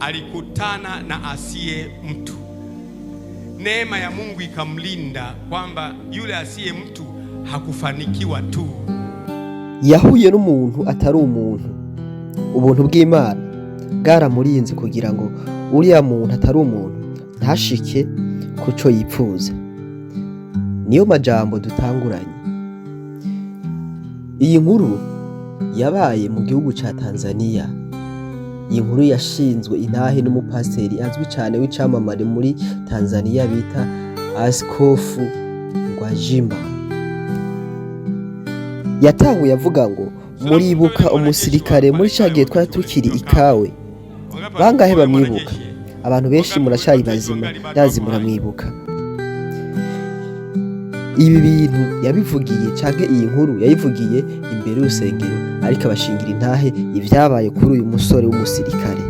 Alikutana na asiye mtu. Neema ya Mungu ikamlinda kwamba yule asiye mtu hakufanikiwa tu. Yahuye n'umuntu atari umuntu. Ubuntu bw'Imana bwaramurinze kugira ngo uriya muntu atari umuntu ntashike kuco yipfuza. Niyo majambo dutanguranye. Iyi nkuru yabaye mu gihugu ca Tanzania. Iyi nkuru yashinzwe intahe n'umupasiteri azwi cane w'icamamare muri Tanzania bita Askofu Gwajima. Yatanguye avuga ngo: "Muribuka umusirikare muri ca gihe twari tukiri ikawe? Bangahe bamwibuka?" Abantu benshi muracari bazima, ndazi muramwibuka. Ibi bintu yabivugiye, canke iyi nkuru yayivugiye imbere y'urusengero, ariko abashingira intahe ivyabaye kuri uyu musore w'umusirikare.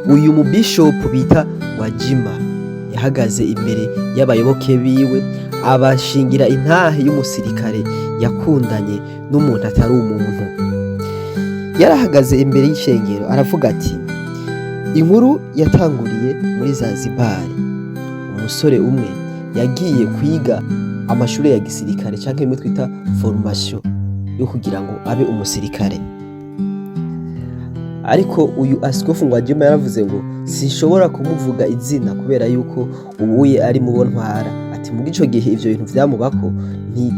Uyu mu bishop bita Gwajima yahagaze imbere y'abayoboke biwe, abashingira intahe y'umusirikare yakundanye n'umuntu atari umuntu. Yarahagaze imbere y'ishengero aravuga ati: "Inkuru yatanguriye muri Zanzibar. Umusore umwe yagiye kwiga amashure ya gisirikare, canke bimwe twita formation yo kugira ngo abe umusirikare." Ariko uyu Askofu Gwajima yaravuze ngo: "Sinshobora kumuvuga izina kubera yuko ubuye ari mubo ntwara." Ati muri ico gihe ivyo bintu vyamubako nti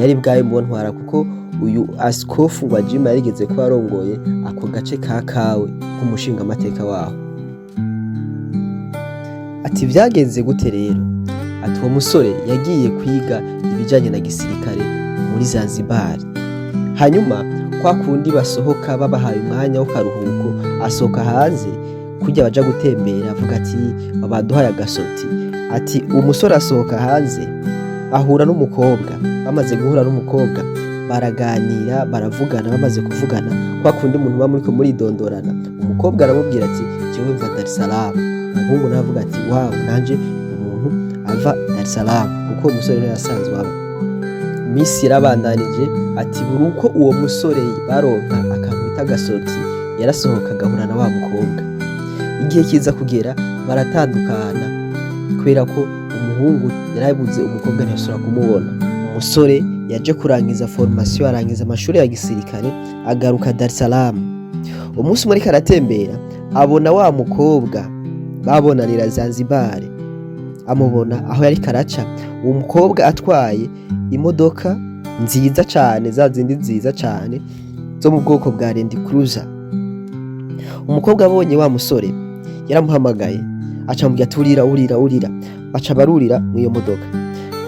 yari bwabe mubo ntwara, kuko uyu Askofu Gwajima yarigeze kuba arongoye ako gace ka Kawe nk'umushingamateka waho. Ati: "Vyagenze gute rero?" Ati: "Uwo musore yagiye kwiga ibijanye na gisirikare muri Zanzibar. Hanyuma kwa kundi basohoka babahaye umwanya w'akaruhuko, asohoka hanze kurya baja gutembera, avuga ati baduhaye agasortie." Ati umusore asohoka hanze ahura n'umukobwa. Bamaze guhura n'umukobwa baraganira, baravugana. Bamaze kuvugana, kwa kundi umuntu muba muriko muridondorana, umukobwa aramubwira ati: "Jewe mva Dar es Salaam." Umuhungu nawe avuga ati: "Wow, nanje umuntu ava Dar es Salaam," kuko uwo musore niwe yasanzwe aba. Misi yarabandanije, ati buri uko uwo musore baronka akantu bita agasortie, yarasohoka agahura na wa mukobwa. Igihe kiza kugera baratandukana, kubera ko umuhungu yarabuze umukobwa, ntiyasubira kumubona. Umusore yaje kurangiza formation, arangiza amashuri ya gisirikare, agaruka Dar es Salaam. Umunsi umwe ariko aratembera, abona wa mukobwa babonanira Zanzibar. Amubona aho yariko araca, uwo mukobwa atwaye imodoka nziza cane, za zindi nziza cane zo mu bwoko bwa Land Cruiser. Umukobwa abonye wa musore yaramuhamagaye, aca amubwira ati: "Urira, urira, urira." Baca barurira mw'iyo modoka,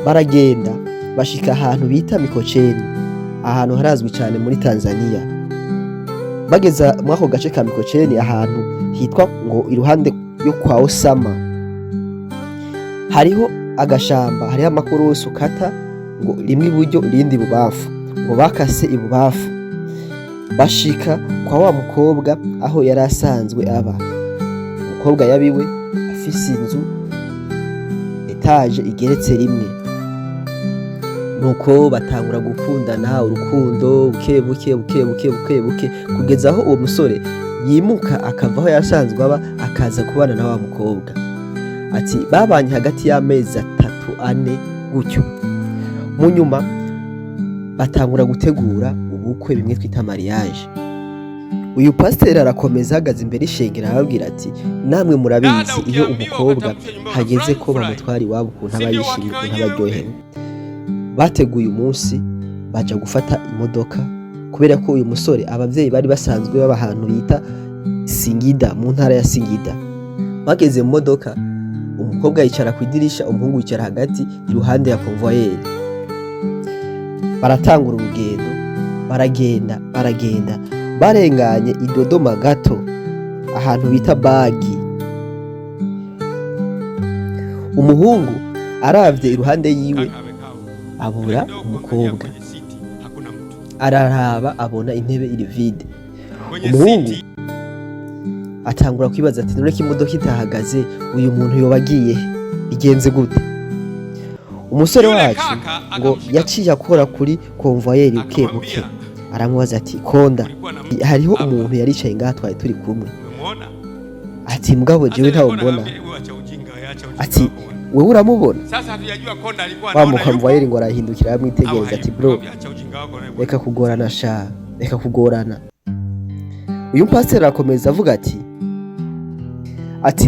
baragenda, bashika ahantu bita Mikocheni, ahantu harazwi cane muri Tanzania. Bageza muri ako gace ka Mikocheni, ahantu hitwa ngo iruhande yo kwa Osama, hariho agashamba, hariho amakorosi ukata ngo rimwe iburyo, irindi ibubamfu. Ngo bakase ibubamfu, bashika kwa wa mukobwa aho yari asanzwe aba. Umukobwa yabiwe afise inzu étage igeretse rimwe. Nuko batangura gukundana, urukundo buke buke buke buke buke buke, kugeza aho uwo musore yimuka akava aho yasanzwe aba, akaza kubana na wa mukobwa. Ati babanye hagati y'amezi 3, 4 gutyo. Mu nyuma batangura gutegura ubukwe, bimwe twita mariage. Uyu pasiteri arakomeza, ahagaze imbere y'ishengero arababwira ati: "Namwe murabizi, iyo umukobwa hageze ko bamutwara iwabo, ukuntu aba yishimye, ukuntu aba aryohewe." Bateguye umunsi, baja gufata imodoka, kubera ko uyu musore abavyeyi bari basanzwe baba ahantu bita Singida, mu ntara ya Singida. Bageze mu modoka, umukobwa yicara ku idirisha, umuhungu yicara hagati iruhande ya convoyeur. Baratangura urugendo, baragenda, baragenda, barenganye i Dodoma gato, ahantu bita Bagi, umuhungu aravye iruhande yiwe abura umukobwa. Araraba abona intebe iri vide. Umuhungu atangura kwibaza ati: "None ko imodoka itahagaze, uyu muntu yoba agiye he? Bigenze gute?" Umusore wacu ngo yaciye akora kuri convoyeur buke buke, aramubaza ati: "Konda, hariho umuntu yaricaye ngaha twari turi kumwe?" Ati mugabo Sasa jewe yule ntawe konda mbona. akamwambia, "Wewe acha ujinga, acha ujinga Ati wako bwana." wewe uramubona? Sasa hatujajua konda alikuwa Wa anaona yupo mukamvayeri ngo arahindukira au aramwitegereza ati hayupo. bro, Akamwambia, acha ujinga wako nawe bwana. reka kugorana sha, reka kugorana. Uyu mupasiteri arakomeza avuga ati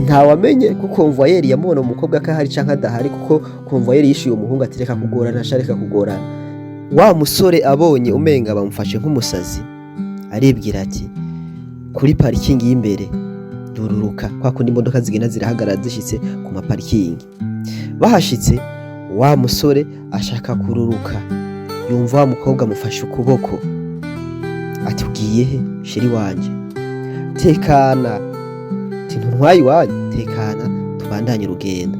ntawamenye ko konvoyeri yamubona umukobwa ko ahari canke adahari, kuko konvoyeri yishuye umuhungu ati reka kugorana sha, reka kugorana. Wa musore abonye umenga bamufashe nk'umusazi, aribwira ati kuri parikingi y'imbere dururuka kwa kundi imodoka zigenda zirahagarara zishitse ku maparikingi. Bahashitse, wa musore ashaka kururuka, yumva wa mukobwa amufashe ukuboko, ati ugiye he chéri wanje? Tekana, ati ntuntwaye iwanyu, tekana tubandanye urugendo.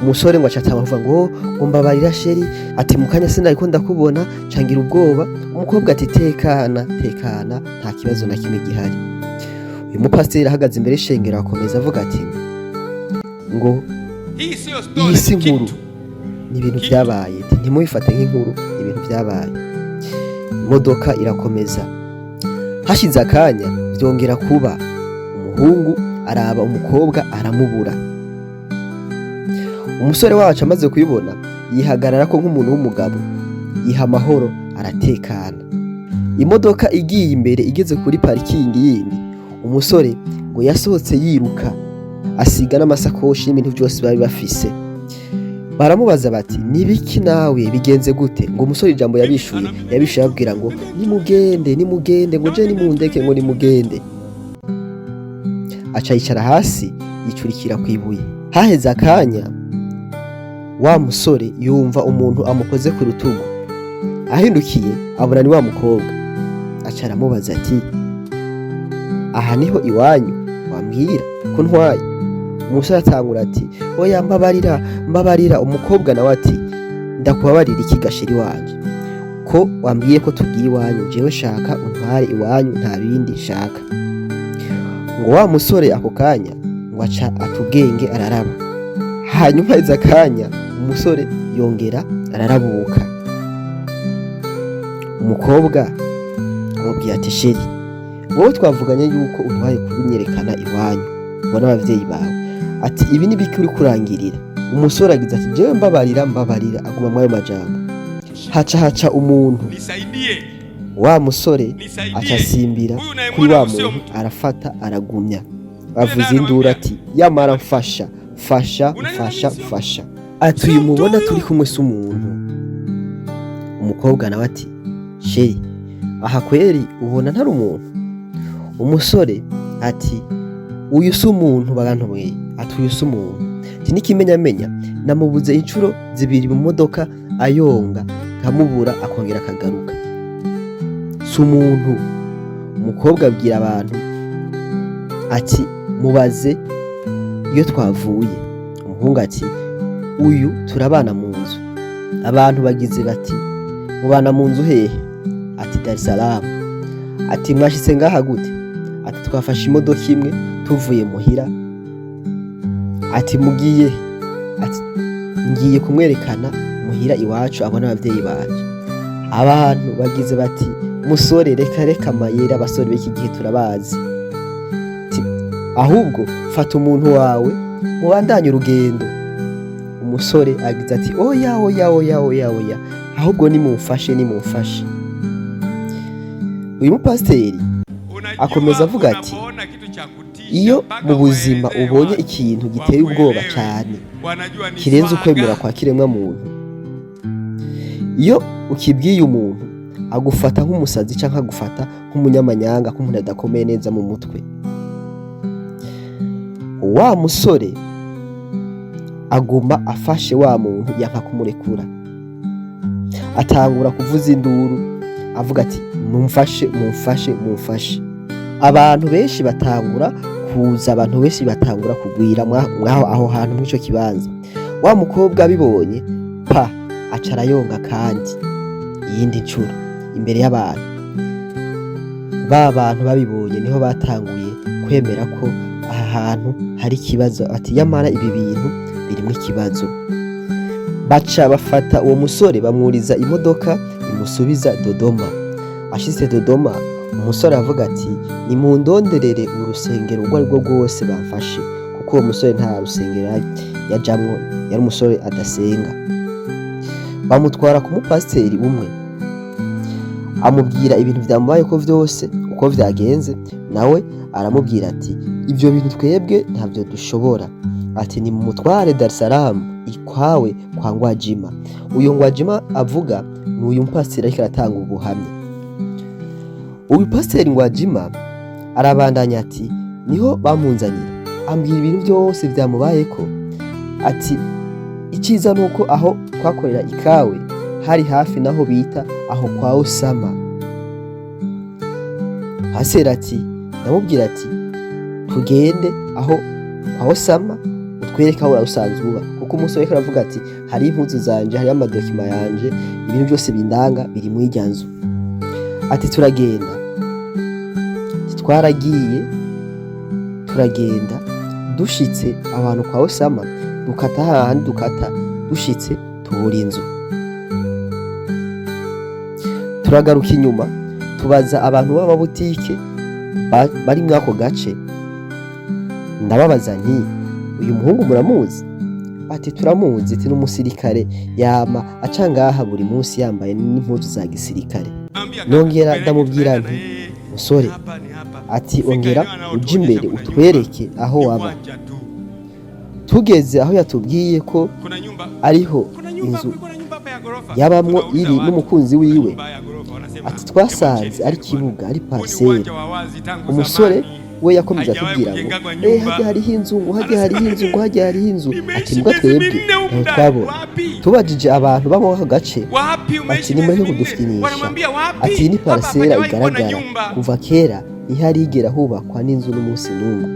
Umusore ngo acatangura kuvuga ngo mbabarira chéri, ati mu kanya sinariko ndakubona, cangira ubwoba. Umukobwa ati tekana, tekana, nta kibazo na kimwe gihari. Uyu mupasiteri ahagaze imbere y'ishengero akomeza avuga ati ngo Hii sio iyi story, si ni inkuru, kitu. ni ibintu Kitu. byabaye. Ati ntimubifate nk'inkuru, ni ibintu byabaye. Imodoka irakomeza, hashize akanya byongera kuba, umuhungu araba umukobwa aramubura. Umusore wacu amaze kubibona yihagarara ko nk'umuntu w'umugabo, yiha amahoro, aratekana. Imodoka igiye imbere, igeze kuri parikingi yindi, umusore ngo yasohotse yiruka, asiga n'amasakoshi n'ibintu byose bari bafise. Baramubaza bati nibiki nawe, bigenze gute? Ngo umusore ijambo yabishuye ababwira ngo nimugende, nimugende, ngo je nimundeke, ngo nimugende. Aca yicara hasi, yicurikira ku ibuye. Haheze akanya, wa musore yumva umuntu amukoze ku rutugu, ahindukiye abona ni wa mukobwa. Aca aramubaza ati aha niho iwanyu wambwira ko ntwaye? Umusore atangura ati oya, mbabarira, mbabarira. Umukobwa nawe ati ndakubabarira iki ga chéri wanje, ko wambwiye ko tugiye iwanyu? Jewe shaka untware iwanyu, nta bindi nshaka. Ngo wa musore ako kanya ngo aca atubwenge, araraba. Hanyuma haheze akanya, umusore yongera ararabuka. Umukobwa amubwira ati chéri, wowe twavuganye yuko untwaye kubinyerekana iwanyu, ubona abavyeyi bawe. Ati ibi ni biki uri kurangirira? Umusore agize ati jewe mbabarira, mbabarira, aguma mwayo majambo. Haca umuntu. Nisaidie, Wa musore aca nisaidie. asimbira Huyu kuri wa unayemwona sio muntu, mtu. arafata aragumya, avuza induru ati yamara mfasha, mfasha, mfasha, mfasha. Ati uyu mubona turi kumwe si umuntu. Umukobwa nawe ati chéri, aha kweri ubona ntari umuntu? Umusore ati uyu si umuntu barantumwe. Ati uyu si umuntu. Ati n'ikimenyamenya namubuze inshuro zibiri mu modoka, ayonga nkamubura, akongera akagaruka, si umuntu. Umukobwa abwira abantu ati mubaze iyo twavuye. Umuhungu ati uyu turabana mu nzu. Abantu bagize bati mubana mu nzu hehe? Ati Dar es Salaam. Ati mwashitse ngaha gute? Ati twafashe imodoka imwe tuvuye muhira. Ati mugiye he? Ati ngiye kumwerekana muhira iwacu, abona abavyeyi banje. Abantu bagize bati musore, reka reka amayeri, abasore b'iki gihe turabazi. Ati, ahubwo fata umuntu wawe mubandanye urugendo. Umusore agize ati oya, oya, oya, oya, oya, ahubwo nimumfashe, nimumfashe. Uyu mupasiteri Unajua, akomeza avuga ati unapoona kitu cha kutisha iyo mpaka mu buzima waelezee ubonye watu ikintu giteye ubwoba wakuelewe, cane wanajua ni kirenze swaga. ukwemera kwa kiremwa muntu, iyo ukibwiye umuntu agufata nk'umusazi canke agufata nk'umunyamanyanga, nk'umuntu adakomeye neza mu mutwe. Wa musore aguma afashe wa muntu, yanka kumurekura, atangura kuvuza induru avuga ati mumfashe, mumfashe, mumfashe. Abantu benshi batangura kuza, abantu benshi batangura kugwira mwaho aho hantu mw'ico kibanza. Wa mukobwa abibonye pa aca arayonga kandi iyindi ncuro imbere y'abantu. Ba bantu babibonye niho batanguye kwemera ko aha hantu hari ikibazo, ati yamara ibi bintu birimwo ikibazo. Baca bafata uwo musore, bamwuriza imodoka imusubiza Dodoma. Ashitse Dodoma, Umusore aravuga ati: "Nimundonderere urusengero urwo arirwo rwose bamfashe", kuko uwo musore nta rusengero yajamwo, yari umusore adasenga. Bamutwara ku mupasiteri umwe, amubwira ibintu vyamubayeko vyose uko vyagenze. Nawe aramubwira ati: "Ivyo bintu twebwe ntavyo dushobora", ati: "Nimumutware Dar es Salaam ikwawe kwa Ngwajima." Uyo Ngwajima avuga ni uyu mupasiteri ariko aratanga ubuhamya. Uyu pasiteri Ngwajima arabandanya ati: "Niho bamunzanira, ambwira ibintu byose vyamubayeko." Ati: "Iciza nuko aho twakorera ikawe hari hafi naho bita aho kwa Osama." Pasiteri ati: "Ndamubwira ati: 'Tugende aho kwa Osama, utwereke aho usanzwe uba'", kuko umusore ariko aravuga ati: "Hari impuzu zanje, hariyo amadocuments yanje, ibintu byose bindanga biri muri irya nzu." Ati: "Turagenda." Ati: "Twaragiye, turagenda, dushitse ahantu kwa Osama, dukata hahandi dukata, dushitse tubura inzu. Turagaruka inyuma, tubaza abantu b'amabutike bari muri ako gace. Ndababaza nti: 'Uyu muhungu muramuzi?' Ati: 'Turamuzi', ati: 'N'umusirikare, yama aca ngaha buri munsi yambaye n'impuzu za gisirikare.' Nongera ndamubwira nti: 'Musore', ati: 'Ongera uje imbere utwereke aho waba.' Tugeze aho yatubwiye ko ariho inzu yabamwo iri n'umukunzi wiwe", ati: "Twasanze ari ikibuga, ari parcelle. Umusore we yakomeje atubwira ngo: 'Hajya hariho inzu', ngo: 'Hajya hariho inzu', ngo: 'Hajya hariho inzu'." Ati: "Mbwa twebwe ntaho twabona. Tubajije abantu bo muri ako gace", ati: "Nimureke kudufinisha", ati: "Iyi ni parcelle igaragara kuva kera, ntiharigera hubakwa n'inzu n'umunsi n'umwe."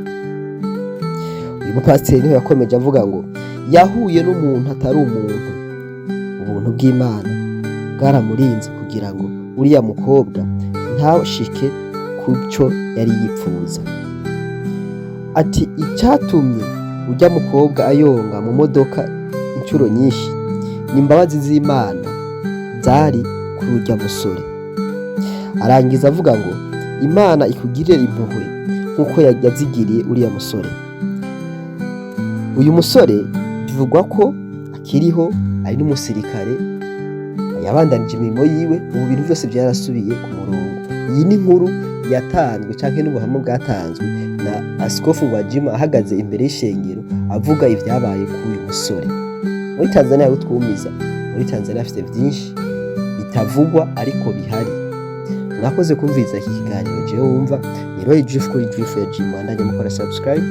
Uyu mupasiteri niho yakomeje avuga ngo yahuye n'umuntu atari umuntu. Ubuntu bw'Imana bwaramurinze kugira ngo uriya mukobwa ntashike ku cyo yari yipfuza. Ati: "Icyatumye ujya mukobwa ayonga mu modoka inshuro nyinshi ni imbabazi z'Imana zari kuri urya musore." Arangiza avuga ngo: "Imana ikugirire impuhwe nk'uko yazigiriye uriya musore." Uyu musore bivugwa ko akiriho, ari n'umusirikare, yabandanije imirimo yiwe. Ubu bintu byose byarasubiye ku murongo. Iyi ni inkuru yatanzwe canke n'ubuhamya bwatanzwe na Askofu Gwajima ahagaze imbere y'ishengero avuga ibyabaye kuri uyu musore muri Tanzania. Twumiza muri Tanzania afite byinshi bitavugwa ariko bihari. Mwakoze kumviriza iki kiganiro. Jewe wumva ni Roy Drift kuri Drift ya G. Mwandanye mukora subscribe.